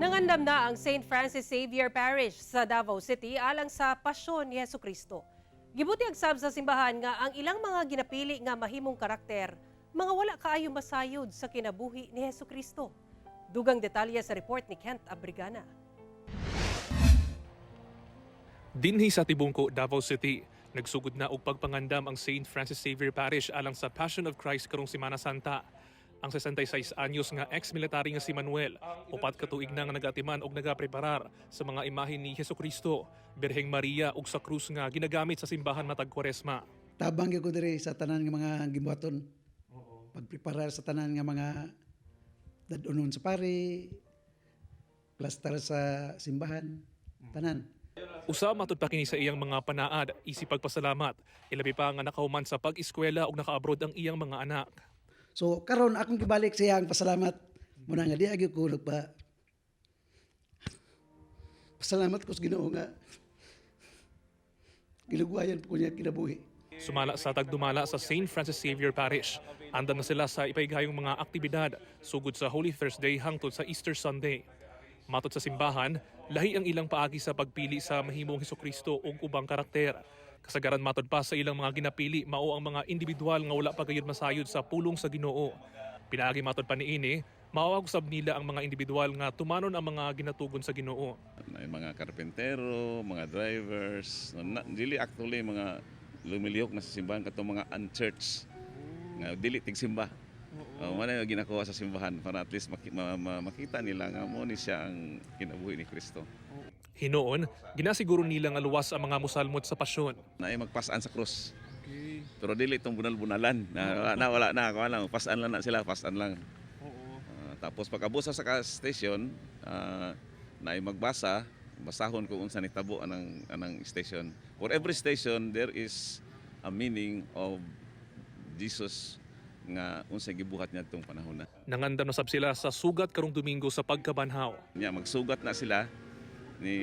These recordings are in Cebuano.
Nangandam na ang St. Francis Xavier Parish sa Davao City alang sa Pasyon ni Hesus Kristo. Gibutyag sab sa simbahan nga ang ilang mga ginapili nga mahimong karakter, mga wala kaayo masayod sa kinabuhi ni Hesus Kristo. Dugang detalye sa report ni Kent Abrigana. Dinhi sa Tibungko, Davao City, nagsugod na og pagpangandam ang St. Francis Xavier Parish alang sa Passion of Christ karong Semana Santa. Ang 66 anyos nga ex-military nga si Manuel, 4 ka tuig na nga nagatiman og nagapreparar sa mga imahe ni Hesus Kristo, Birheng Maria ug sa krus nga ginagamit sa simbahan matag Kwaresma. Tabang gyud ko diri sa tanan nga mga gibuhaton. Pagpreparar sa tanan nga mga dad-onon sa pari, plastar sa simbahan, tanan. Usa matud pa kini sa iyang mga panaad isip pagpasalamat, ilabi pa nga nakahuman sa pag-eskwela ug naka-abroad ang iyang mga anak. So karon akong gibalik siya ang pasalamat muna nga di gyud ko nagpa pasalamat ko sa Ginoo nga gilugwayan po niya kinabuhi. Sumala sa tagdumala sa St. Francis Xavier Parish, andam na sila sa ipaigayong mga aktibidad sugod sa Holy Thursday hangtod sa Easter Sunday. Matod sa simbahan, lahi ang ilang paagi sa pagpili sa mahimong Hesukristo ug ubang karakter. Kasagaran matod pa sa ilang mga ginapili mao ang mga individual nga wala pa gayud masayod sa pulong sa Ginoo. Pinaagi matod pa niini, mao usab nila ang mga individual nga tumanon ang mga ginatugon sa Ginoo. May mga karpentero, mga drivers, na, dili actually mga lumilihok na sa simbahan, katong mga unchurched nga dili tigsimba. Oh, man yung ginakuha sa simbahan para at least makita nila nga mo ni siya ang kinabuhi ni Kristo. Hinuon, ginasiguro nila nga luwas ang mga musalmot sa pasyon. Na ay magpasaan sa krus. Pero dili itong bunal-bunalan. Na, wala na, wala na. Kuha lang, pasaan lang na sila, pasaan lang. Tapos pag-abot sa station, na ay magbasa, basahon kung unsa nitabo anang station. For every station there is a meaning of Jesus nga unsa gibuhat niya itong panahon na. Nangandam na sab sila sa sugat karong Domingo sa pagkabanhaw. Nya magsugat na sila ni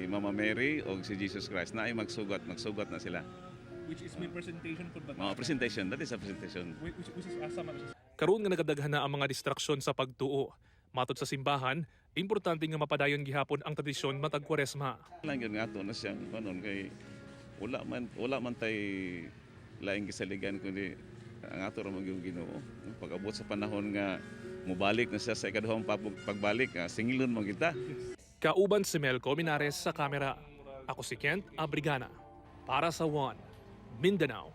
Mama Mary o si Jesus Christ na ay magsugat, magsugat na sila. Which is may presentation po ba? Mga presentation, that is a presentation. Which is asa man. Karon nga nagadaghan na ang mga distraksyon sa pagtuo. Matod sa simbahan, importante nga mapadayon gihapon ang tradisyon matag Kwaresma. Lang yun nga ato na siyang kanon kay wala man tay laing gisaligan kundi ang ato ra man gyud Ginoo. Pag-abot sa panahon nga mobalik na siya sa ikaduhang pagbalik, singilon man kita. Kauban si Melco Minares sa kamera. Ako si Kent Abrigana. Para sa One, Mindanao.